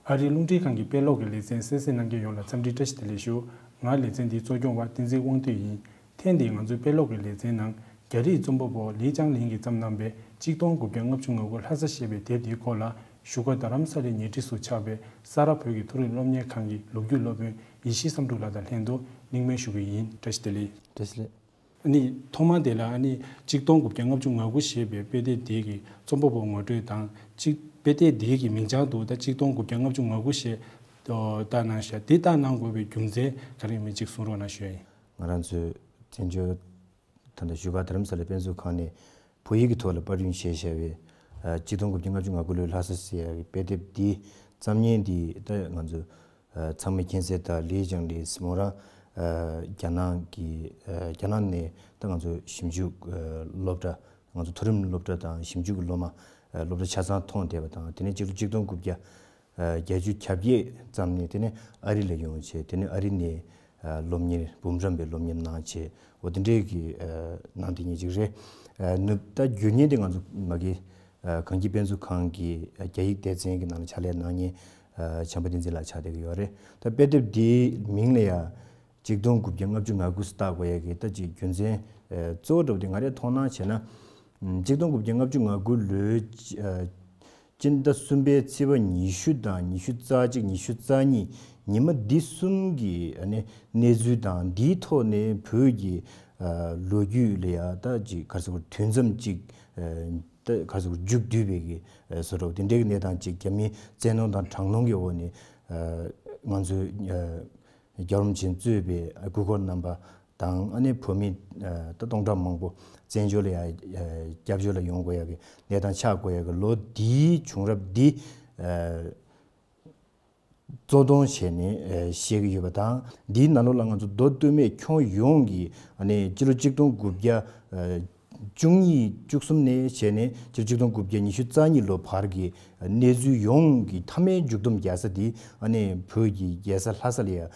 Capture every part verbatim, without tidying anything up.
ཨ་རིའི་རླུང་འཕྲིན་ཁང་གི་དཔེ་ཀློག་གི་ལེ་ཚན་གསན་གཟིགས་གནང་མཁན་ཡོངས་ལ་འཚམས་འདྲི་བཀྲ་ཤིས་བདེ་ལེགས་ཞུ། ང་ལེ་ཚན་འདིའི་གཙོ་སྐྱོང་བ་བསྟན་འཛིན་དབང་འདུས་ཡིན། ཐེངས་འདིའི་ང་ཚོའི་དཔེ་ཀློག་གི་ལེ་ཚན་ནང་རྒྱ་རིགས་རྩོམ་པ་པོ་ལི་ཅང་ལིན་གྱིས་བརྩམས་གནང་པའི་གཅིག་སྟོང་དགུ་བརྒྱ་ལྔ་བཅུ་ང་དགུ་ལྷ་ས་ཞེས་པའི་དེབ་འདིའི་སྐོར་ལ་བཞུགས་སྒར་རྡ་རམ་ས་ལའི་ཉེ་འཁྲིས་སུ་ཆགས་པའི་ས་རཱ་བོད་ཀྱི་མཐོ་རིམ་སློབ་གཉེར་ཁང་གི་ལོ་རྒྱུས་སློབ་དཔོན་ཡེ་ཤེས་བསམ་གྲུབ་ལགས་དང་ལྷན་དུ་གླེང་མོལ་ཞུ་གི་ཡིན། བཀྲ་ཤིས་བདེ་ལེགས། བཀྲ་ཤིས་བདེ་ལེགས། ཨ་ནི་ཐོག་མ་དེ་ལ་ཨ་ནི་གཅིག་སྟོང་དགུ་བརྒྱ་ལྔ་བཅུ་ང་དགུ་ཞེས་པའི་དཔེ་དེབ་དེ་གི་རྩོམ་པ་པོ་ངོ་སྤྲོད་དང་གཅིག་དཔེ་དེབ་དེ་གི་མིང་བྱང་དུ་ད་གཅིག་སྟོང་དགུ་བརྒྱ་ལྔ་བཅུ་ང་དགུ་ཞེས་བཏགས་གནང་ཤག་དེ་བཏགས་གནང་དགོས་པའི་རྒྱུ་མཚན་ག་རེ་ཡིན་མིན་གཅིག་གསུང་རོགས་གནང་ཞུ་ཡ་ཡིན། ང་རང་ཚོའི་བཙན་བྱོལ་ད་ལྟ་བཞུགས་སྒར་རྡ་རམ་ས་ལའི་དཔེ་མཛོད་ཁང་ནས་བོད་ཡིག་གི་ཐོག་ལ་པར་སྐྲུན་བྱས་བཞག་པའི་ཨ་གཅིག་སྟོང་དགུ་བརྒྱ་ལྔ་བཅུ་ང་དགུ་ལོའི་ལྷ་ས་ཟེར་ཡ་གི་དཔེ་དེབ་འདི་བརྩམས་མཁན་འདི་ད་ང་ཚོ་ཨ་ཚང་མས་མཁྱེན་གསལ་ལྟར་ལི་ཅང་ལིན་མོ་རང་ཨ་རྒྱ་ནག་གི་ཨ་རྒྱ་ནག་ནས་ད་ང་ཚོ་ཞིབ་འཇུག་ཨ་སློབ་གྲྭ་ང་ཚོ་མཐོ་རིམ་སློབ་གྲྭ་དང་ཞིབ་འཇུག་གི་སློབ་མ་ཨ་སློབ་གྲྭ་ཆ་ཚང་ཐོན་བསྡད་པ་དང་དེ་ནས་སྤྱི་ལོ་གཅིག་སྟོང་དགུ་བརྒྱ་ཨ་བརྒྱད་ཅུ་གྱ་བརྒྱད་ཙམ་ནས་དེ་ནས་ཨ་རི་ལ་ཡོང་བྱས་དེ་ནས་ཨ་རི་ནས་ཨ་སློབ་གཉེར་འབུམ་རམས་པའི་སློབ་གཉེར་གནང་བྱས་འོ་དེ་འདྲའི་གི་ཨ་ནང་དེ་ཉིད་ཅིག་རེད། ཨ་ནུབ་ད་རྒྱུ་རྐྱེན་དེ་ང་ཚོ་མ་གི་ཨ་གངས་སྐྱིད་དཔེ་མཛོད་ཁང་གི་ཨ་རྒྱ་ཡིག་སྡེ་ཚན་གྱི་ནང་ལ་ཕྱག་ལས་གནང་མཁན་ཨ་བྱམས་པ་བསྟན་འཛིན་ལགས་ཆགས་བསྡད་ཀྱི་ཡོད་རེད། ད་དཔེ་དེབ་འདིའི་མིང་ལ་ཡང་གཅིག་སྟོང་དགུ་བརྒྱ་ལྔ་བཅུ་ང་དགུ་ཟེར་བཏགས་དགོས་ཡ་གི་ད་ཅིག་རྒྱུ་མཚན་ཨ་གཙོ་བོ་འདྲ་བོ་དེ་ང་རའི་མཐོང་སྣང་བྱས་ན་ཨ་གཅིག་སྟོང་དགུ་བརྒྱ་ལྔ་བཅུ་ང་དགུ་ལོའི་ཨ་སྤྱི་ཟླ་གསུམ་པའི་ཚེས་པ་ཉི་ཤུ་དང་ཉི་ཤུ་རྩ་གཅིག་ཉི་ཤུ་རྩ་གཉིས་ཉི་མ་འདི་གསུམ་གྱི་ཨ་ནི་གནས་ཚུལ་དང་འདིའི་ཐོག་ནས་བོད་ཀྱི་ཨ་ལོ་རྒྱུས་ལ་ཡ་ད་ཅིག་ག་རེ་ཟེར་དགོས་དུས་མཚམས་ཅིག་ཨ་ད་ག་རེ་ཟེར་དགོས་མཇུག་བསྡུས་པའི་གི་ཨ་བཟོ་འདྲ་བོ་དེ་འདྲའི་གི་གནས་སྟངས་ཅིག་རྒྱ་མིའི་བཙན་གནོན་དང་དྲག་གནོན་གྱི་འོག་ནས་ཨ་ང་ཚོའི་ཨ་རྒྱལ་བ་རིན་པོ་ཆེ་གཙོས་པའི་སྐུ་འཁོར་རྣམ་པ་དང་ཨ་ནི་བོད་མི་ཨ་ད་སྟོང་ཕྲག་མང་པོ་བཙན་བྱོལ་ལ་ཡ་ཨ་སྐྱབས་བཅོལ་ལ་ཡོང་དགོས་ཡ་གི་གནས་སྟངས་ཆགས་དགོས་ཡ་གི་ལོ་འདིའི་བྱུང་རབས་འདི་ཨ་གཙོ་འདོན་བྱས་ནས་ཨ་བཤད་ཀྱི་ཡོད་པ་དང་འདིའི་ནང་ལོགས་ལ་ང་ཚོ་མདོ་སྟོད་སྨད་ཁྱོན་ཡོངས་ཀྱི་ཨ་ནི་སྤྱི་ལོ་གཅིག་སྟོང་དགུ་བརྒྱ་ཨ་བཅུ་གཉིས་བཅུ་གསུམ་ནས་བྱས་ནས་སྤྱི་ལོ་གཅིག་སྟོང་དགུ་བརྒྱ་ཉི་ཤུ་རྩ་གཉིས་ལོ་བར་གྱི་གནས་ཚུལ་ཡོངས་ཀྱི་མཐའ་མའི་མཇུག་སྡོམ་རྒྱག་ས་དེ་ཨ་ནི་བོད་ཀྱི་རྒྱལ་ས་ལྷ་ས་ལ་ཡ་ཨ་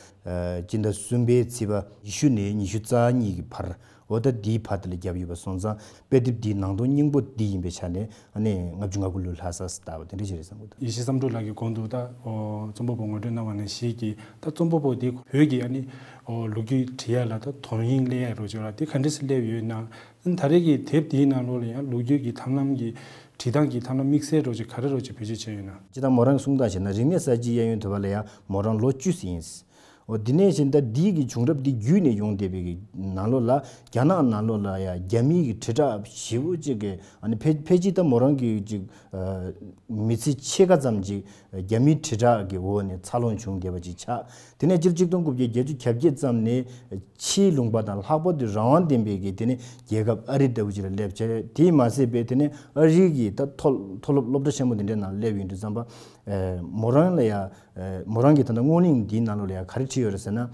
སྤྱི་ཟླ་གསུམ་པའི་ཚེས་པ་ཉི་ཤུ་ནས་ཉི་ཤུ་རྩ་གཉིས་ཀྱི་བར་འོ་ད་འདིའི་བར་དེ་ལ་བརྒྱབ་ཡོད་པ་སོང་ཙང་དཔེ་དེབ་འདིའི་ནང་དོན་སྙིང་པོ་འདི་ཡིན་པའི་ཆ་ནས་ཨ་ནི་ལྔ་བཅུ་ང་དགུ་ལོའི་ལྷ་ས་ཟེར་བཏགས་པ་དེ་འདྲ་ཞིག་རེད་བསམ་གྱི་འདུག་ཡེ་ཤེས་བསམ་གྲུབ་ལགས་ཀྱིས་གོང་དུ་ད་ཨོ་རྩོམ་པ་པོ་ངོ་སྤྲོད་གནང་བ་ནང་བཞིན་གྱི་ད་རྩོམ་པ་པོ་འདི་བོད་ཀྱི་ཨ་ནི་ཨོ་ལོ་རྒྱུས་བྲིས་ཡ་ལ་ད་དོན་སྙིང་སླེབས་ཡ་རོ་ཅོག་ལ་དེ་ག་འདྲ་སེ་སླེབས་ཡོད་ན། ད་རེས་ཀྱི་དེབ་འདིའི་ནང་ལོགས་ལ་ཡང་ལོ་རྒྱུས་ཀྱི་ཐབས་ལམ་གྱི་བྲིས་སྟངས་ཀྱི་ཐབས་ལམ་དམིགས་བསལ་རོ་ཅིག་ག་རེ་རོ་ཅིག་བེད་སྤྱོད་བྱས་ཡོད་ན། སྤྱིར་བཏང་མོ་རང་གསུང་སྟངས་བྱས་ན་རིག་གནས་གསར་བརྗེའི་གཡས་གཡོན་དུ་བ་ལ་ཡང་མོ་རང་ལོ་བཅུ་ཟིན་ཡིན། འོ་འདི་ནས་བཞིན་ད་འདི་གི་བྱུང་རབས་འདི་བརྒྱུད་ནས་ཡོང་བསྡད་པའི་གི་ནང་ལོགས་ལ་རྒྱ་ནག་ནང་ལོགས་ལ་ཡང་རྒྱ་མིའི་གི་དྲིལ་བསྒྲགས་ཞེ་པོ་ཅིག་གི་ཨ་ནི་ཕལ་ཕལ་ཆེར་ད་མོ་རང་གི་ཅིག་ཨ་མི་ཚེ་ཕྱེད་ཀ་ཙམ་ཅིག་རྒྱ་མིའི་དྲིལ་བསྒྲགས་ཀྱི་འོག་ནས་འཚར་ལོངས་བྱུང་བསྡད་པ་ཅིག་ཆགས། དེ་ནས་སྤྱིར་གཅིག་སྟོང་དགུ་བརྒྱ་བརྒྱད་ཅུ་གྱ་བརྒྱད་ཙམ་ནས་ཕྱིའི་ལུང་པ་དང་ལྷག་པར་དུ་རང་དབང་ལྡན་པའི་གི་དེ་ནས་རྒྱལ་ཁབ་ཨ་རི་ལྟ་བུ་ཅིག་ལ་སླེབས་བྱས་དེས་མ་ཟད་པའི་དེ་ནས་ཨ་རིའི་གི་ད་མཐོ་མཐོ་སློབ་སློབ་གྲྭ་ཆེན་མོ་དེ་འདྲའི་ནང་སླེབས་ཡོང་དུས་ཙམ་པ་ཨེ་མོ་རང་ལ་ཡ་ཨེ་མོ་རང་གི་ད་ལྟ་སྔོན་གླེང་འདིའི་ནང་ལོགས་ལ་ཡ་ག་རེ་བྲིས་ཡོད་རེད་ཟེར་ན་ཨེ་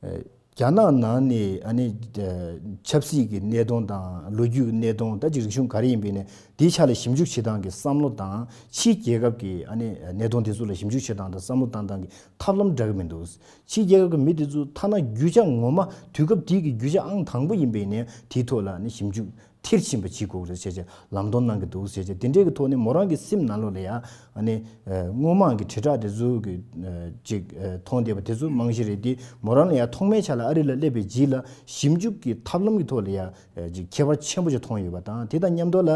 ཨེ་རྒྱ་ནག་ནང་ནས་ཨ་ནི་ཨེ་ཆབ་སྲིད་ཀྱི་གནས་སྟངས་དང་ལོ་རྒྱུས་ཀྱི་གནས་སྟངས་ད་ཅིག་རིག་གཞུང་ག་རེ་ཡིན་པའི་ནས་དེའི་ཆ་ལ་ཞིབ་འཇུག་བྱེད་སྟངས་ཀྱི་བསམ་བློ་དང་ཕྱིའི་རྒྱལ་ཁབ་ཀྱི་ཨ་ནི་གནད་དོན་དེ་ཚོ་ལ་ཞིབ་འཇུག་བྱེད་སྟངས་དང་བསམ་བློ་བཏང་སྟངས་ཀྱི་ཐབས་ལམ་འདྲ་གི་མི་འདུག་ཕྱིའི་རྒྱལ་ཁབ་ཀྱི་མི་དེ་ཚོ་ཐ་ན་རྒྱུ་ཆ་ངོ་མ་དུས་སྐབས་དེའི་གི་རྒྱུ་ཆ་ཨང་དང་པོ་ཡིན་པའི་ནས་དེའི་ཐོག་ལ་ནི་ཞིབ་འཇུག་མཐིལ་ཕྱིན་པ་བྱེད་དགོས་རེད་ཟེར་བྱས་ལམ་སྟོན་གནང་གི་འདུག་ཟེར་བྱས་དེ་འདྲའི་གི་ཐོག་ནས་མོ་རང་གི་སེམས་ནང་ལོགས་ལ་ཡ་ཨ་ནི་ཨ་སྔོན་མ་གི་དྲིལ་བསྒྲགས་དེ་ཚོ་གི་ཨ་ཅིག་ཨ་མཐོང་བསྡད་པ་དེ་ཚོ་རྨང་གཞི་རེད་དེ་མོ་རང་ལ་ཡ་ཐོག་མའི་ཆ་ལ་ཨ་རི་ལ་སླེབས་པའི་རྗེས་ལ་ཞིབ་འཇུག་གི་ཐབས་ལམ་གི་ཐོག་ལ་ཡ། ཅིག་ཁྱད་པར་ཆེན་པོ་ཅིག་མཐོང་ཡོད་པ་དང་དེ་དང་མཉམ་དུ་ལ་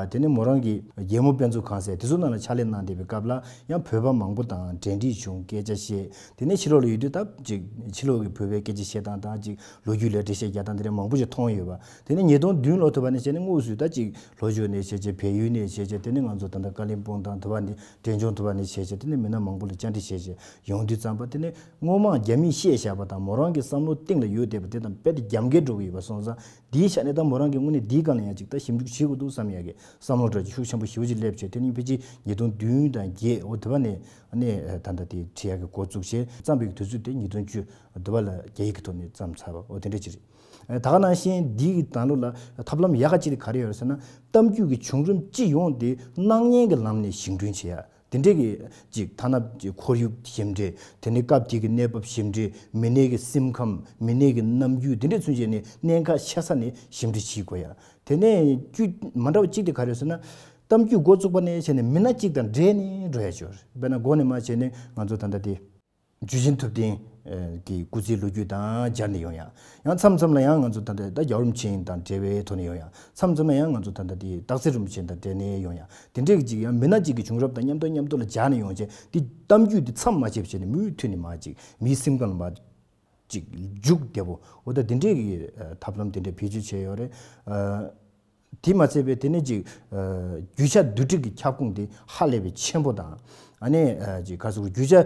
དེ་ནས་མོ་རང་གི་རྒྱལ་མོ་དཔེ་མཛོད་ཁང་ཟེར་དེ་ཚོ་ནང་ལ་ཕྱག་ལས་གནང་བསྡད་པའི་སྐབས་ལ་ཡང་བོད་པ་མང་པོ་དང་འབྲེལ་འདྲིས་བྱུང་སྐད་ཆ་བཤད་དེ་ནས་ཕྱི་ལོགས་ལ་ཡོད་དུས་ད་ཅིག་ཕྱི་ལོགས་ཀྱི་བོད་པའི་སྐད་ཆ་བཤད་སྟངས་དང་ཅིག་ལོ་རྒྱུས་ལ་འགྲེལ་བཤད་རྒྱག་སྟངས་དེ་འདྲ་མང་པོ་ཅིག་མཐོང་ཡོད་པ་དེ་ནས་ཉིས་སྟོང་བདུན་ལོ་ཐུབ་པ་ནས་བྱས་ནས་དངོས་སུ་ད་ཅིག་ལྷོ་ཕྱོགས་ནས་བྱས་བྱས་བལ་ཡུལ་ནས་བྱས་བྱས་དེ་ནས་ང་ཚོ་ད་ལྟ་ཀ་ལིམ་པོང་དང་ཐུབ་པ་ནས་འབྲས་ལྗོངས་ཐུབ་པ་ནས་བྱས་བྱས་དེ་ནས་མི་སྣ་མང་པོ་ལ་བཅར་འདྲི་བྱས་བྱས་ཡོང་དུས་ཙམ་པ་དེ་ནས། སྔོན་མ་རྒྱ་མིས་བཤད་བཞག་པ་དང་མོ་རང་གི་བསམ་བློ་གཏིང་ལ་ཡོད་བསྡད་པ་དེ་དང་རྦད་དེ་རྒྱབ་འགལ་འགྲོ་གི་ཡོད་པ་སོང་ཙང་དེའི་ཆ་ནས་ད་མོ་རང་གིས་དངོས་གནས་འདིའི་སྒང་ལ་ཡང་ཅིག་ད་ཞིབ་འཇུག་བྱེད་དགོས་འདུག་བསམ་ཡག་གི་བསམ་བློ་འདྲ་ཅིག་ཤུགས་ཆེན་པོ་ཞེ་པོ་ཅིག་སླེབས་བྱས་དེ་ནས་ཕལ་ཆེར་ཉིས་སྟོང་བདུན་དང་བརྒྱད་འོ་དེ་བ་ནས་ཨ་ནི་ད་ལྟ་དེ་བྲིས་ཡག་གི་འགོ་བཙུགས་བྱས་བརྩམས་པའི་དུས་ཚོད་དེ་ཉིས་སྟོང་བཅུ་འོ་དེ་བ་ལ་རྒྱ་ཡིག་གི་ཐོག་ནས་བརྩམས་ཚར་བ་འོ་དེ་འདྲ་ཅིག་རེད། ད་ག་ནང་བཞིན་འདིའི་གི་ནང་ལོགས་ལ་ཐབས་ལམ་ཡག་ག་ཅིག་དེ་ག་རེ་ཡོད་ཟེར་ན་གཏམ་རྒྱུད་ཀྱི་བྱུང་རིམ་སྤྱི་ཡོངས་དེ་སྣང་བརྙན་གྱི་ལམ་ནས་བཞེངས་སྐྲུན་བྱེད་ཡ། དེ་འདྲས་ཀྱི་ཅིག་ཐ་ན་ཅིག་ཁོར་ཡུག་ཞིབ་འབྲི། དེ་ནས་སྐབས་དེ་གི་གནས་བབ་ཞིབ་འབྲི། མི་སྣའི་གི་སེམས་ཁམས། མི་སྣའི་གི་རྣམ་འགྱུར་དེ་འདྲས་ཚུན་ཆད་ནས་གནད་འགག་ཆེ་ས་ནས་ཞིབ་འབྲི་བྱེད་དགོས་ཡ། དེ་ནས་བཅུ་མ་འདྲ་བ་གཅིག་དེ་ག་རེ་ཟེར་ན། གཏམ་རྒྱུད་འགོ་བཙུགས་པ་ནས་བྱས་ནས་མི་སྣ་གཅིག་དང་འབྲེལ་ནས་འགྲོ་ཡ་ཅིག་ཡོད་རེད། དཔེར་ན་འགོ་ནས་མར་བྱས་ནས་ང་ཚོ་ད་ལྟ་དེ་འཇུ་ཆེན་ཐུབ་བསྟན་གྱི་སྐུ་ཚེའི་ལོ་རྒྱུས་དང་སྦྱར་ནས་ཡོང་ཡ། ཡང་མཚམས་མཚམས་ལ་ཡང་ང་ཚོ་ད་ལྟ་ད་རྒྱལ་བ་རིན་པོ་ཆེ་དང་འབྲེལ་བའི་ཐོག་ནས་ཡོང་ཡ། མཚམས་མཚམས་ལ་ཡང་ང་ཚོ་ད་ལྟ་དེ་སྟག་འཚེར་རིན་པོ་ཆེ་དང་འབྲེལ་ནས་ཡོང་ཡ། དེ་འདྲའི་གི་ཅིག་ཡང་མི་སྣ་གཅིག་གི་བྱུང་རབས་དང་མཉམ་དུ་མཉམ་དུ་ལ་སྦྱར་ནས་ཡོང་བྱས་དེ་གཏམ་རྒྱུད་དེ་མཚམས་མ་ཆད་པ་བྱས་ནས་མུ་མཐུད་ནས་མར་ཅིག་མིའི་སེམས་ཁམས་ལ་མར་ཅིག་འཇུག་བདེ་པོ། འོ་ད་དེ་འདྲའི་གི་ཨ་ཐབས་ལམ་དེ་འདྲའི་བེད་སྤྱོད་བྱས་ཡོད་རེད། ཨ་དེ་མ་ཚད་པའི་དེ་ནས་ཅིག་ཨ་རྒྱུ་ཆ་བསྡུ་སྒྲིག་གི་ཁྱབ་ཁོངས་དེ་ཧ་ལས་པའི་ཆེན་པོ་དང་། ཨ་ནི་ཨ་ཅིག་ག་རེ་ཟེར་དགོས། རྒྱུ་ཆ་ཨ་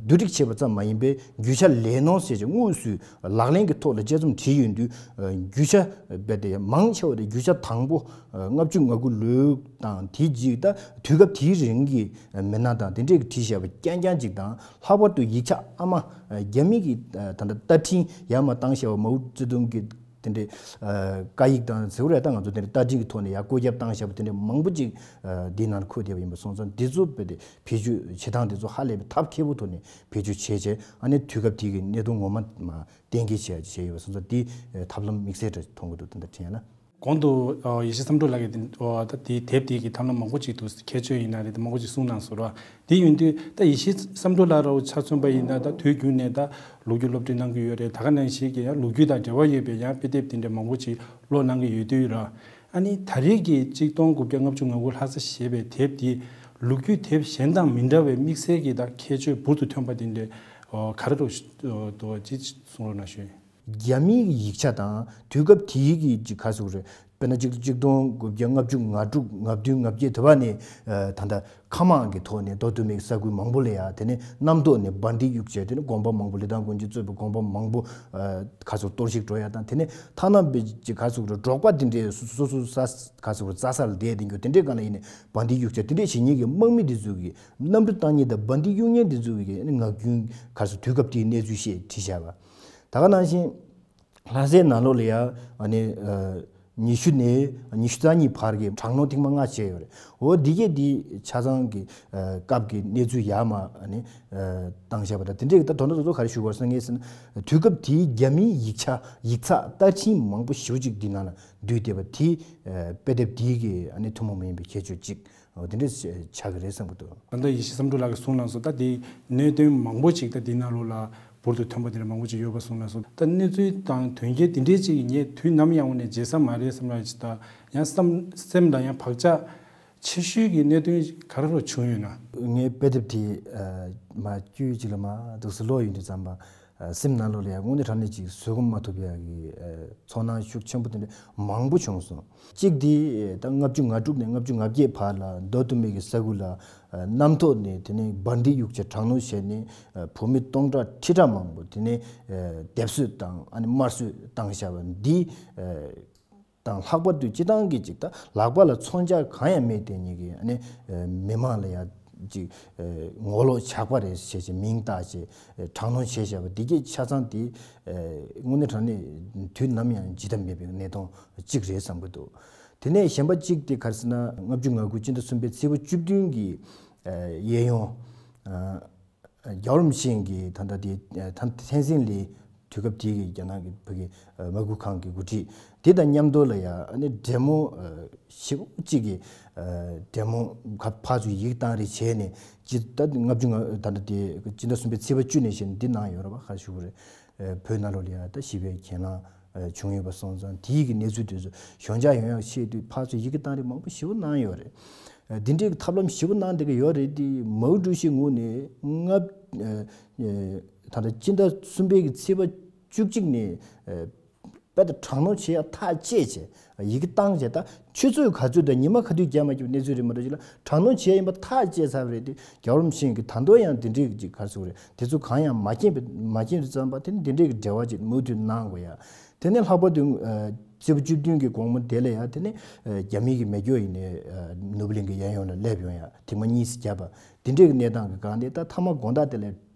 བསྡུ་སྒྲིག་བྱས་པ་ཙམ་མ་ཡིན་པའི་རྒྱུ་ཆ་ལས་སྣོན་ཟེར་ཅིག་དངོས་སུ་ལག་ལེན་གྱི་ཐོག་ལ་དཔྱད་རྩོམ་བྲིས་ཡོང་དུས་ཨ་རྒྱུ་ཆ་རྦད་དེ་མང་ཆེ་བ་དེ་རྒྱུ་ཆ་དང་པོ་ཨ་ལྔ་བཅུ་ང་དགུ་ལོའི་དང་དེ་རྗེས་ད་དུས་སྐབས་དེའི་རིང་གི་མི་སྣ་དང་དེ་འདྲས་ཀྱིས་བྲིས་བཞག་པ་རྐྱང་རྐྱང་ཅིག་དང་། ལྷག་པར་དུ་ཡིག་ཆ་ཨ་མ་ཨ་རྒྱ་མི་གི་ཨ་ད་ལྟ་བསྟར་འཕྲིན་ཡར་མར་བཏང་བཞག་པ། མའོ་ཙེ་ཏུང་གི་དེ་འདྲའི་ཨ་བཀའ་ཡིག་དང་ཟེར་བ་རེད། ད་ང་ཚོ་དེ་འདྲའི་བསྟར་འཕྲིན་གྱི་ཐོག་ནས་ཡར་བཀོད་ཁྱབ་བཏང་བཞག་པ་དེ་འདྲའི་མང་པོ་ཅིག་ཨ་འདིའི་ནང་འཁོད་བསྡད་པ་ཡིན་པ་སོང་ཙང་། འདི་ཚོ་རྦད་དེ་བེད་སྤྱོད་བྱེད་སྟངས་འདི་ཚོ་ཧ་ལས་པའི་ཐབས་མཁས་པོ་ཐོག་ནས་བེད་སྤྱོད་བྱས་བྱས། ཨ་ནི་དུས་སྐབས་དེའི་གི་གནད་དོན་ངོ་མ་མར་གཏན་འཁེལ་བྱས་བྱས་ཡོད་པ་སོང་ཙང་། འདི་ཨ་ཐབས་ལམ་དམིགས་བསལ་འདྲ་མཐོང་གི་འདུག་དེ་འདྲ་དྲན་ཡ་ན། གོང་དུ་ཨ་ཡེ་ཤེས་བསམ་གྲུབ་ལགས་ཀྱིས་དེ་ཨ་ད་དེའི་དེབ་དེ་གི་ཐབས་ལམ་མང་པོ་ཅིག་འདུག་ཁྱད་ཆོས་ཡིན་ན་རེད། དེ་མང་པོ་ཅིག་གསུངས་གནང་སོང་ར། དེ་ཡིན་དུས་ད་ཡེ་ཤེས་བསམ་གྲུབ་ལགས་ར་ཆ་མཚོན་པ་ཡིན་ན་ད་དུས་རྒྱུན་ནས་ད་ལོ་རྒྱུས་སློབ་ཁྲིད་གནང་གི་ཡོད་རེད། ད་ག་ནང་བཞིན་གྱི་ཡང་ལོ་རྒྱུས་དང་འབྲེལ་བ་ཡོད་པའི་ཡང་དཔེ་དེབ་དེ་འདྲ་མང་པོ་ཅིག་ཀློག་གནང་གི་ཡོད་དུས་ར། ཨ་ནི་ད་རེས་ཀྱི་གཅིག་སྟོང་དགུ་བརྒྱ་ལྔ་བཅུ་ང་དགུ་ལྷ་ས་ཞེས་པའི་དེབ་དེ་ལོ་རྒྱུས་དེབ་གཞན་དང་མི་འདྲ་བའི་དམིགས་བསལ་གྱི་ད་ཁྱད་ཆོས་འབུར་དུ་ཐོན་པ་དེ་འདྲ་ག་རེ་རེད་འདུག་ཅིག་གསུང་རོགས་གནང་ཞུ། རྒྱ་མིའི་ཡིག་ཆ་དང་དུས་སྐབས་དེའི་གི་ཅིག་ག་རེ་ཟེར་དགོས་རེད། དཔེར་ན་ཅིག་གཅིག་སྟོང་དགུ་བརྒྱ་ལྔ་བཅུ་ང་དྲུག་ང་བདུན་ང་བརྒྱད་དེ་བ་ནས་ཨ་ད་ལྟ་མཁའ་དམག་གི་ཐོག་ནས་མདོ་སྟོད་སྨད་ཀྱི་ས་ཁུལ་མང་པོ་ལ་ཡ། དེ་ནས་གནམ་ཐོག་ནས་འབར་མདེལ་གཡུག་བྱས། དེ་ནས་དགོན་པ་མང་པོ་ལི་ཐང་དགོན་ཆེན་གཙོས་པའི་དགོན་པ་མང་པོ་ཨ་ག་རེ་ཟེར་གཏོར་བཤིག་འགྲོ་ཡ་དང་། དེ་ནས་ཐ་ན་དཔེ་ཅིག་ག་རེ་ཟེར་དགོས་རེད། འབྲོག་པ་དེ་འདྲའི་སོ་སོ་སོ་ས་ག་རེ་ཟེར་དགོས་རེད། རྩྭ་སར་བསྡད་དེ་འགྱོ། དེ་འདྲའི་སྒང་ལ་ཡིན་ནའི་འབར་མདེལ་གཡུག་བྱས། དེ་འདྲའི་བྱེད་མཁན་གྱི་དམག་མི་དེ་ཚོ་གི་གནམ་གྲུ་བཏང་མཁན་དང་འབར་མདེལ་གཡུག་མཁན་དེ་ཚོ་གི་ངག་རྒྱུན་ག་རེ་ཟེར་དུས་སྐབས་དེའི་གནས་ཚུལ་བཤད་བྲིས་བཞག་པ། ད་ག་ནང་བཞིན་ལྷ་སའི་ནང་ལོགས་ལ་ཡ་ཨ་ནི་ཨ་ཉི་ཤུ་ནས་ཉི་ཤུ་རྩ་གཉིས་བར་གྱི་དྲག་གནོན་ཐེངས་མ་ལྔ་བྱས་ཡོད་རེད། འོ་འདི་གས་འདི་ཆ་ཚང་གི་ཨ་སྐབས་ཀྱི་གནས་ཚུལ་ཡར་མར་ཨ་ནི་ཨ་བཏང་བཞག་པ་དང་། དེ་འདྲའི་གི་ད་དོན་དག་སོ་སོ་ག་རེ་ཞུ་དགོས་རེད་ཟེར་ན། ངས་ཟེར་ན་དུས་སྐབས་དེའི་རྒྱ་མིའི་ཡིག་ཆ་ཡིག་ཚགས་བསྟར་འཕྲིན་མང་པོ་ཞེ་པོ་ཅིག་འདི་ནང་ལ་འདུས་བསྡད་པ་དེ་ཨ་དཔེ་དེབ་འདི་གི་ཨ་ནི་ཐུན་མོང་མ་ཡིན་པའི་ཁྱད་ཆོས་གཅིག་འོ་དེ་འདྲ་ཆགས་ཀྱི་རེད་བསམ་གྱི་འདུག་ད་ལྟ་ཡེ་ཤེས་བསམ་གྲུབ་ལགས་ཀྱིས་གསུངས་གནང་སོང་། ད་དེའི་གནད་དོན་མང་པོ་ཅིག་ད་འདི་ནང་ལོགས་ལ་འབུར་དུ་ཐོན་པ་དེ་འདྲ་མང་པོ་ཅིག་ཡོད་པ་གསུངས་གནང་སོང་། ད་གནས་ཚུལ་དང་དོན་རྐྱེན་དེ་འདྲའི་ཅིག་ངས་དུས་ནམ་ཡང་འོང་ནས་བརྗེད་ས་མ་རེད་བསམ་ལ་ཅིག་ད་ཡང་བསམ་སེམས་ལ་ཡང་བག་ཆགས་ཆེ་ཤོས་ཀྱི་གནད་དོན་ག་རེ་རུ་བྱུང་ཡོད་ན། ངས་དཔེ་དེབ་དེ་ཨ་མར་བསྐྱུར་ཅིག་ལ་མར་འདུག་སེ་ཀློག་ཡོང་དུས་ཙམ་པ། ཨ་སེམས་ནང་ལོགས་ལ་ཡང་དངོས་གནས་དྲང་གནས་ཅིག་བཟོད་སྒོམ་མ་ཐུབ་ཡག་གི་ཨ་ཚོར་སྣང་ཤུགས་ཆེན་པོ་དེ་འདྲ་མང་པོ་བྱུང་སོང་། གཅིག་དེ་ད་ལྔ་བཅུ་ང་དྲུག་ནས་ལྔ་བཅུ་ང་བརྒྱད་བར་ལ་མདོ་སྟོད་སྨད་ཀྱི་ས་ཁུལ་ལ་ཨ་གནམ་ཐོག་ནས་དེ་ནས་འབར་མདེལ་གཡུག་བྱས་དྲག་གནོན་བྱས་ནས་ཨ་བོད་མི་སྟོང་ཕྲག་ཁྲི་ཕྲག་མང་པོ་དེ་ནས་ཨ་སྡེབ་གསོད་དང་ཨ་ནི་དམར་གསོད་བཏང་བཞག་པ་འདི་ཨ་དང་། ལྷག་པར་དུ་སྤྱི་བཏང་གི་ཅིག་ད་ལག་པ་ལ་མཚོན་ཆ་གང་ཡང་མེད་དེ་ཉིད་ཀྱི་ཨ་ནི་ཨ་མི་མང་ལ་ཡ་ཅིག་ཨ་ངོ་ལོག་ཇག་པ་རེད་ཟེར་བྱས་མིང་བཏགས་བྱས་ཨ་དྲག་གནོན་བྱས་བཞག་པ་འདི་གས་ཆ་ཚང་དེ་ཨ་དངོས་གནས་དྲང་གནས་དུས་ནམ་ཡང་བརྗེད་ཐབས་མེད་པའི་གནས་སྟངས་གཅིག་རེད་བསམ་གྱི་འདུག་དེ་ནས་གཞན་པ་གཅིག་དེ་ག་རེ་ཟེར་ན། ལྔ་བཅུ་ང་དགུ་སྤྱི་ཟླ་གསུམ་པའི་ཚེས་པ་བཅུ་བདུན་གྱི་ཨ་གཡས་གཡོན་ཨ་རྒྱལ་བ་རིན་པོ་ཆེ་གི་ད་ལྟ་དེ་ཐན་ཐན་སིན་ལི། དུས་སྐབས་དེའི་གི་རྒྱ་ནག་གི་བོད་ཀྱི་ཨ་མ་སྐུལ་ཁང་གི་འགོ་ཁྲིད་དེ་དང་མཉམ་དུ་ལ་ཡ་ཨ་ནི་འབྲེལ་མོལ་ཨ་ཞེ་པོ་གཅིག་གི་ཨ་འབྲེལ་མོལ་ཕར་ཕར་ཚུར་ཡིག་བཏང་རེས་བྱས་ནས། ཅི་ད་ལྔ་བཅུ་ང་ད་ལྟ་དེ་སྤྱི་ཟླ་གསུམ་པའི་ཚེས་པ་བཅུ་ནས་བྱས་ནས་འདི་གནང་ཡོད་རེད་པ། ག་རེ་ཞུ་དགོས་རེད། ཨ་བོད་ནང་ལོགས་ལ་ཡ་ད་ཞི་བའི་གྱེན་ལངས་ཨ་བྱུང་ཡོད་པ་སོང་ཙང་། དེའི་གི་གནས་ཚུལ་དེ་ཚོ་ཞོད་འཇགས་ཡོང་ཡག་ཆེད་དུ་ཕར་ཚུར་ཡི་གེ་བཏང་རེས་མང་པོ་ཞེ་པོ་གནང་ཡོད་རེད། ཨ་འདི་འདྲའི་གི་ཐབས་ལམ་ཞེ་པོ་གནང་བསྡད་ཀྱི་ཡོད་རེད་དེ། མའོ་ཀྲུའུ་ཞི་ངོས་ནས་ལྔ་ཨ་ཨ་ད་ལྟ་སྤྱི་ཟླ་གསུམ་པའི་གི་ཚེས་པ་བཅུ་གཅིག་ནས་ཨ་དཔེ་ད་དྲག་གནོན་བྱེད་ཡག་ཐག་བཅད་བྱས། ཡི་གེ་བཏང་བྱས། ད་ཆུ་ཚོད་ག་ཚོད་དང་ཉི་མ་ག་དུས་རྒྱག་མ་རྒྱག་གནས་ཚུལ་རེད་མ་གཏོགས། ཅིག་ལ་དྲག་གནོན་བྱས་ཡིན་པ་ཐག་བཅད་ཚར་བ་རེད་དེ། རྒྱལ་བ་རིན་པོ་ཆེ་གིས་ད་དུང་ཡང་དེ་འདྲའི་ཅིག་ག་རེ་ཟེར་དགོས་རེད། དེ་ཚོ་གང་ཡང་མ་མཁྱེན་པའི་མ་མཁྱེན་དུས་ཙམ་པ་དེ་ནི་དེ་འདྲའི་གི་འབྲེལ་བ་ཅིག་མུ་མཐུད་གནང་དགོས་ཡ། དེ་ནས་ལྷག་པར་དུ་ཨ་ཚེས་པ་བཅུ་བདུན་གྱི་དགོང་མོ་དེ་ལ་ཡ། དེ་ནས་ཨ་རྒྱ་མི་གི་མེ་སྒྱོགས་ཡིན་ནའི་ཨ་ནོར་བུ་གླིང་གི་གཡས་གཡོན་ལ་སླེབས་ཡོང་ཡ། ཐེངས་མ་གཉིས་སུ་བརྒྱབ་པ་དེ་འདྲའི་གི་གནས་སྟངས་ཀྱི་སྒང་དེ། ད་མཐའ་མ་དགོང་དག་དེ་ལ་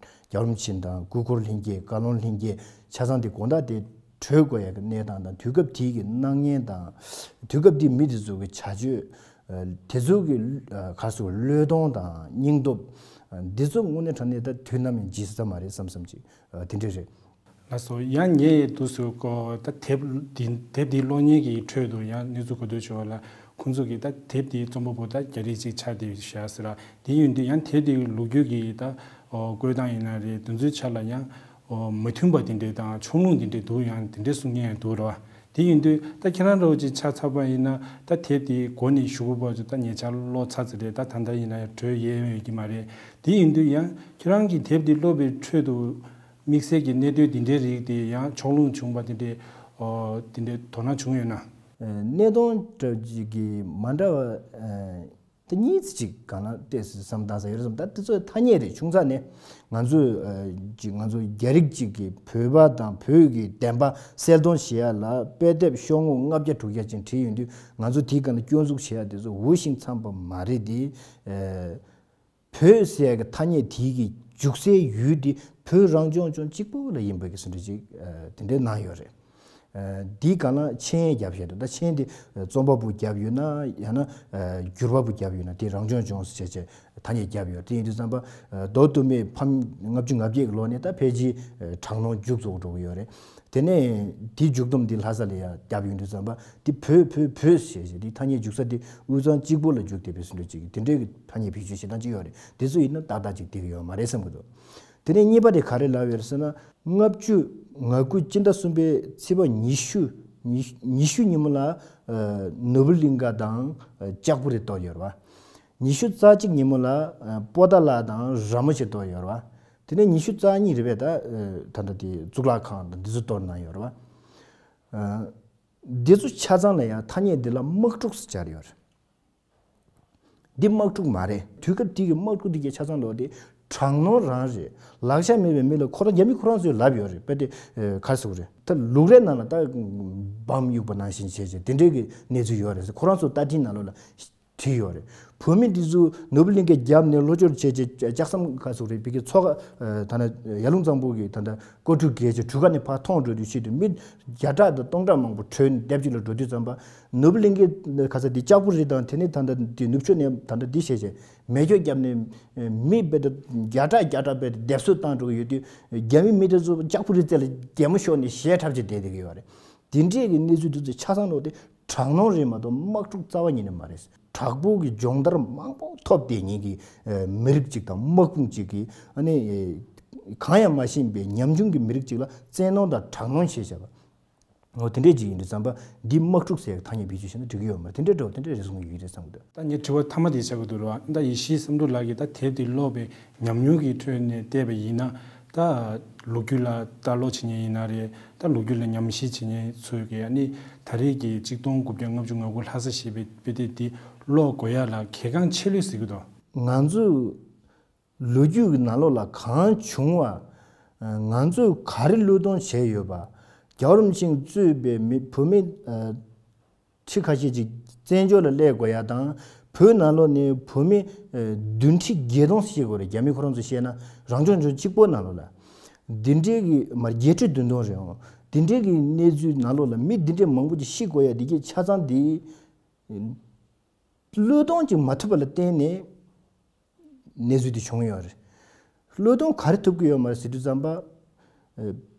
རྒྱལ་བ་རིན་པོ་ཆེ་དང་སྐུ་འཁོར་ལྷན་རྒྱས། བཀའ་བློན་ལྷན་རྒྱས་ཆ་ཚང་དེ་དགོང་དག་དེ་བྲོས་དགོས་ཡ་གི་གནས་སྟངས་དང་། དུས་སྐབས་དེའི་གི་སྣང་བརྙན་དང་། དུས་སྐབས་དེའི་མི་དེ་ཚོ་གི་བྱ་སྤྱོད་ཨ་དེ་ཚོ་གི་ཨ་ག་རེ་ཟེར་དགོས། བློས་གཏོང་དང་སྙིང་སྟོབས་ཨ་འདི་ཚོ་དངོས་གནས་དྲང་གནས་ད་དུས་ནམ་ཡང་བརྗེད་ས་མ་རེད་བསམ་བསམ་ཅིག་ཨ་དེ་འདྲ་རེད། ལགས་སོ། ཡང་ངས་འདུག་སེ་ཀོ་ད་དེབ་འདི་དེབ་འདི་ཀློག་མཁན་གྱི་ཁྲོད་དུ་ཡང་གནས་ཚུལ་གོ་ཐོས་བྱུང་བ་ལ། ཁོང་ཚོ་གིས་ད་དེབ་དེའི་རྩོམ་པ་པོ་ད་རྒྱ་རིགས་ཅིག་ཆགས་བསྡད་བཞག་ཟེར་ལ། དེ་ཡིན་དུས་ཡང་དེབ་དེའི་ལོ་རྒྱུས་ཀྱི་ད་ཨོ་བཀོད་སྟངས་ཡིན་ན་རེད། དེ་ཚོའི་ཆ་ལ་ཡང་ཨོ་མི་མཐུན་པ་དེ་འདྲས་དང་ཕྱོགས་ལྷུང་དེ་འདྲས་འདུག་ཡང་དེ་འདྲས་གསུང་མཁན་ཡང་འདུག་ར་བ། དེ་ཡིན་དུས་ད་ཁྱེད་རང་འདྲ་བོ་ཅིག་ཆ་ཚང་པ་ཡིན་ན་ད་དེབ་དེའི་འགོ་ནས་གཞུག་གུ་བར་དུ་ད་ཉེ་ཆར་ཀློག་ཚར་ཚར་རེད། ད་ད་ལྟ་ཡིན་ན་ཡང་བྲོས་ཡས་ཡོད་ཀྱི་མ་རེད། དེ་ཡིན་དུས་ཡང་ཁྱེད་རང་གིས་དེབ་དེ་ཀློག་པའི་ཁྲོད་དུ་དམིགས་བསལ་གྱི་གནད་དོན་དེ་འདྲའི་རིགས་དེ་ཡང་ཕྱོགས་ལྷུང་བྱུང་བ་དེ་འདྲའི་ཨོ་དེ་འདྲའི་དོ་སྣང་བྱུང་ཡོད་ན། གནད་དོན་གྲ་གི་མ་འདྲ་བ་དེ་གཉིས་ཅིག་གང་ལ་བལྟས་སུ་བསམ་བཏང་ས་ཡོད་རེད་བསམ། ད་དེ་ཚོ་ཐ་སྙད་རེད། ཆུང་ཙག་ནས་ང་ཚོས་ཅིག་ང་ཚོ་རྒྱ་རིགས་ཅིག་གིས་བོད་པ་དང་བོད་ཀྱི་བདེན་པ་གསལ་སྟོན་བྱེད་ཡ་ལ་དཔེ་དེབ་ཤོག་ངོས་ལྔ་བརྒྱ་དྲུག་བརྒྱ་ཅན་བྲིས་ཡོང་དུས། ང་ཚོ་དེའི་སྒང་ལ་སྐྱོན་འཛུགས་བྱེད་ཡ་དེ་ཚོ་འུ་ཤིང་འཚམ་པ་མ་རེད་དེ། བོད་ཟེར་ཡ་གི་ཐ་སྙད་དེའི་གི་རྒྱུག་སའི་ཡུལ་དེ་བོད་རང་སྐྱོང་ལྗོངས་གཅིག་པོ་ལ་ཡིན་པའི་གི་ཟིན་བྲིས་ཅིག་དེ་འདྲའི་གནང་ཡོད་རེད། འདིའི་སྒང་ལ་མཆན་རྒྱབ་བཞག་འདུག་ད་མཆན་དེ་རྩོམ་པ་པོ་རྒྱབ་ཡོད་ན་ཡང་ན་བསྒྱུར་བ་པོ་རྒྱབ་ཡོད་ན་དེ་རང་སྐྱོང་ལྗོངས་ཟེར་བྱས་བྱས་ཐ་སྙད་རྒྱབ་ཡོད། དེ་ཡིན་དུས་ཙམ་པ་མདོ་སྟོད་སྨད་ཕམ་ལྔ་བཅུ་ང་བརྒྱད་ཀྱི་ལོ་ནས་ད་ཕལ་ཆེར་དྲག་གནོན་མཇུག་རྫོགས་འགྲོ་གི་ཡོད་རེད། དེ་ནས་དེའི་མཇུག་སྡོམ་འདི་ལྷ་ས་ལ་ཡང་བརྒྱབ་ཡོང་དུས་ཙམ་པ་འདི་བོད་བོད་བོད་ཞེས་བྱས་འདི་ཐ་སྙད་འཇུག་ས་འདི་དབུས་གཙང་གཅིག་པུ་ལ་འཇུག་བསྡད་པའི་ཟིན་བྲིས་ཅིག་དེ་འདྲའི་གི་ཐ་སྙད་བེད་སྤྱོད་བྱེད་སྟངས་ཅིག་ཡོད་རེད། དེ་ཚོ་ཡིན་ན་ཏག་ཏག་ཅིག་བསྡད་ཀྱི་ཡོད་མ་རེད་བསམ་གྱི་འདུག་དེ་ནས་གཉིས་པ་དེ་ག་རེ་ལབ་ཡོད་ཟེར་ན། ལྔ་བཅུ་ང་དགུ་སྤྱི་ཟླ་གསུམ་པའི་ཚེས་པ་ཉི་ཤུ་ཉི་ཉི་ཤུ་ཉིན་མོ་ལ་ཨ་ནོར་བུ་གླིང་ག་དང་ཨ་ལྕགས་པོ་རི་གཏོར་ཡོད་རེད་བ། ཉི་ཤུ་རྩ་གཅིག་ཉིན་མོ་ལ་ཨ་པོ་ཏཱ་ལ་དང་ར་མོ་ཆེ་གཏོར་ཡོད་རེད་བ། དེ་ནས་ཉི་ཤུ་རྩ་གཉིས་རེད་པས། ད་ད་ལྟ་དེ་གཙུག་ལག་ཁང་དང་འདི་ཚོ་གཏོར་གནང་ཡོད་རེད་བ། འདི་ཚོ་ཆ་ཚང་ལ་ཡང་ཐ་སྙད་འདི་ལ་དམག་འཁྲུག་ཟེར་སྦྱར་ཡོད་རེད། འདི་དམག་འཁྲུག་མ་རེད། དུས་སྐབས་དེ་གི་དམག་འཁྲུག་འདི་གའི་ཆ་ཚང་ལོག་དེ་དྲག་གནོན་རང་རེད། ལག་ཆ་མེད་པའི་མི་ལ་ཁོ་རང་རྒྱ་མི་ཁོ་རང་ཚོས་ལབ་ཡོད་རེད་པས། དེ་ག་རེ་ཟེར་དགོས་རེད། ད་ལུག་རའི་ནང་ལ་ད་བམ་གཡུག་པ་ནང་བཞིན་བྱས་བྱས་དེ་འདྲའི་གི་གནས་ཚུལ་ཡོད་རེད་ཟེར། ཁོ་རང་ཚོ་ལྟ་ཐིག་ནང་ལོགས་ལ་བྲིས་ཡོད་རེད། བོད་མི་འདི་ཚོ་ནོར་བུ་གླིང་གའི་རྒྱབ་ནས་ལྷོ་ཕྱོགས་བྱས་བྱས་ལྕགས་ཟམ་ག་ཚོད་རེད་བི་གའི་མཚོ་ཁ་ད་ནི་ཡར་ཀླུང་གཙང་པོ་གི་ད་ལྟ་ཀོ་ཁྲུ་གལ་ཆེ་གྲུ་ཁ་ནས་ཕར་མཐོང་འགྲོ་དུས་ཤིག་ཏུ་མི་བརྒྱ་ཕྲག་དང་སྟོང་ཕྲག་མང་པོ་བྲོས་ནས་སྡེབ་གཅིག་ལ་འགྲོ་དུས་ཙམ་པ་ནོར་བུ་གླིང་གའི་ག་ས་འདི་ལྕགས་པོ་རི་དང་དེ་ནས་ད་ལྟ་འདི་ནུབ་ཕྱོགས་ནས་ད་ལྟ་འདི་བྱས་བྱས་མེ་སྒྱོགས་བརྒྱབ་ནས་མི་དཔེ་ད་བརྒྱ་ཕྲག་བརྒྱ་ཕྲག་དཔེ་སྡེབ་གསོད་བཏང་འགྲོ་གི་ཡོད་དུས་རྒྱ་མི་མི་དེ་ཚོ་ལྕགས་པོ་རི་རྩེ་ལ་གད་མོ་ཤོར་ནས་ཞེད་ཁྲབ་ཅིག་བསྡད་བསྡད་ཀྱི་ཡོད་རེད། དེ་འདྲས་ཀྱི་གནས་ཚུལ་དེ་ཚོ་ཆ་ཚང་ལོག་དེ་དྲག་གནོན་རེད་མ་གཏོགས་དམག་འཁྲུག་རྩ་བ་ཉིད་ནས་མ་རེད། དྲག་པོ་གི་སྦྱོང་བརྡར་མང་པོ་ཐོབ་བསྡད་མཁན་གྱི་ཨ་མི་རིགས་ཅིག་དང་དམག་དཔུང་ཅིག་གིས་ཨ་ནི་ཨེ་གང་ཡང་མ་ཤེས་པའི་ཉམ་ཆུང་གི་མི་རིགས་ཅིག་ལ་བཙན་གནོན་དང་དྲག་གནོན་བྱས་བྱས་པ། འོ་དེ་འདྲས་ཅིག་ཡིན་དུས་ཙམ་པ་འདི་དམག་འཁྲུག་ཟེར་ཐ་སྙད་བེད་སྤྱོད་བྱས་ན་འགྲིག་གི་ཡོད་མ་རེད། དེ་འདྲས་འདྲ་བོ་དེ་འདྲས་རེ་ཟུང་ཡོད་ཀྱི་རེད་བསམ་གི་འདུག་ད་ངས་དྲི་བ་མཐའ་མ་དེ་བྱ་དགོས་འདུག་ར། ད་ཡེ་ཤེས་བསམ་གྲུབ་ལགས་ཀྱིས་ད་དེབ་དེ་ཀློག་པའི་ཉམས་མྱོང་གི་ཁྲོད་ནས་བལྟས་པ་ཡིན་ན། ད་ལོ་རྒྱུས་ལ་ལྟ་ཀློག་བྱེད་མཁན་ཡིན་ན་རེད། ད་ལོ་རྒྱུས་ལ་ཉམས་ཞིབ་བྱེད་མཁན་ཚོས་ཀྱིས་ཨ་ནི་ད་རེས་ཀྱི་གཅིག་སྟོང་དགུ་བརྒྱ་ལྔ་བཅུ་ང་དགུ་ལྷ་ས་ཞེས་པའི་དཔེ་དེབ་འདི་ཀློག་དགོས་ཡ་ལ་གལ་འགངས་ཆེ་ལོས་ཟེར་གྱི་འདུག་ང་ཚོས་ལོ་རྒྱུས་ཀྱི་ནང་ལོགས་ལ་གང་བྱུང་བ། ང་ཚོས་ག་རེ་བློས་གཏོང་བྱས་ཡོད་པ། རྒྱལ་བ་རིན་པོ་ཆེས་གཙོས་པའི་མི་བོད་མི་ཁྲི་ཁ་ཤས་ཅིག་བཙན་བྱོལ་ལ་སླེབས་དགོས་ཡ་དང་། བོད་ནང་ལོགས་ནས་བོད་མི་བདུན་ཁྲི་བརྒྱད་སྟོང་ཞིག་དགོས་རེད། རྒྱ་མི་ཁོ་རང་ཚོ་བཤད་ན་རང་སྐྱོང་ལྗོངས་གཅིག་པོ་ནང་ལོགས་ལ། འདི་འདྲའི་གི་མར་བརྒྱད་ཁྲི་བདུན་སྟོང་རེད་འོང་། འདི་འདྲའི་གི་གནས་ཚུལ་ནང་ལོགས་ལ་མི་འདི་འདྲའི་མང་པོ་ཅིག་ཤི་དགོས་ཡ་འདི་གའི་ཆ་ཚང་འདི་བློས་གཏོང་ཅིག་མ་ཐུབ་པ་ལ་བརྟེན་ནས་གནས་ཚུལ་འདི་བྱུང་ཡོད་རེད། བློས་གཏོང་ག་རེ་ཐུབ་ཀྱི་ཡོད་མ་རེད་ཟེར་དུས་ཙམ་པ།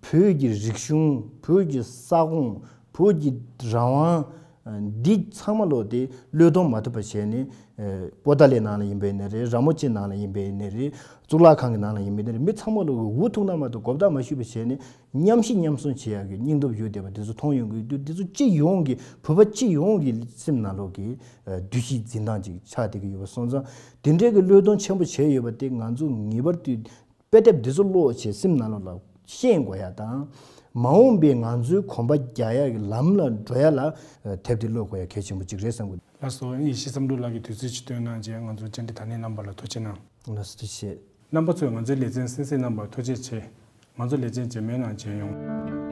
བོད་ཀྱི་རིག་གཞུང་། བོད་ཀྱི་ས་ཁོངས། བོད་ཀྱི་རང་དབང་། འདི་ཚང་མ་ལོག་དེ་བློས་གཏོང་མ་ཐུབ་པ་བྱས་ནས། པོ་ཏཱ་ལའི་ནང་ལ་ཡིན་པའི་ནི་རེད། ར་མོ་ཆེ་ནང་ལ་ཡིན་པའི་ནི་རེད། གཙུག་ལག་ཁང་གི་ནང་ལ་ཡིན་པའི་ནི་རེད། མི་ཚང་མ་ལོག་འུ་ཐུག་ན་མ་གཏོགས་གོ་བརྡ་མ་ཞུས་པ་བྱས་ནས་མཉམ་ཤི་མཉམ་གསོན་བྱེད་ཡག་གི་སྙིང་སྟོབས་ཡོད་བསྡད་པ་འདི་ཚོ་མཐོང་ཡོང་གི་འདུག་འདི་ཚོ་སྤྱི་ཡོངས་ཀྱི་བོད་པ་སྤྱི་ཡོངས་ཀྱི་སེམས་ནང་ལོག་གི་འདུ་ཤེས་འཛིན་སྟངས་ཅིག་ཆགས་བསྡད་ཀྱི་ཡོད་པ་སོང་ཙང་། དེ་འདྲའི་གི་བློས་གཏོང་ཆེན་པོ་བྱས་ཡོད་པ་དེ་ང་ཚོ་ངེས་པར་དུ་དཔེ་དེབ་འདི་ཚོ་ཀློག་བྱས་སེམས་ནང་ལོགས་ལ་ཤེས་དགོས་ཡ་དང་། མ་འོངས་པའི་ང་ཚོའི་གོམ་པ་རྒྱག་ཡ་གི་ལམ་ལ་འགྲོ་ཡ་ལ་དེབ་འདི་ཀློག་དགོས་ཡ་གལ་ཆེན་པོ་གཅིག་རེད་བསམ་གི་འདུག་ལགས་སོ། ཡེ་ཤེས་བསམ་གྲུབ་ལགས་ཀྱིས་དུས་ཚོད་ཅིག་བཏོན་གནང་རྗེས་ང་ཚོ་བཅར་འདྲི་དང་ལེན་གནང་བ་ལ་ཐུགས་རྗེ་གནང་། ལགས་སོ། ཐུགས་རྗེ་ཆེ། རྣམ་པ་ཚོས་ང་ཚོའི་ལེ་ཚན་གསན་གཟིགས་གནང་བར་ཐུགས་རྗེ་ཆེ། ང་ཚོ་ལེ་ཚན་རྗེས་མའི་ནང་མཇལ་ཡོང་།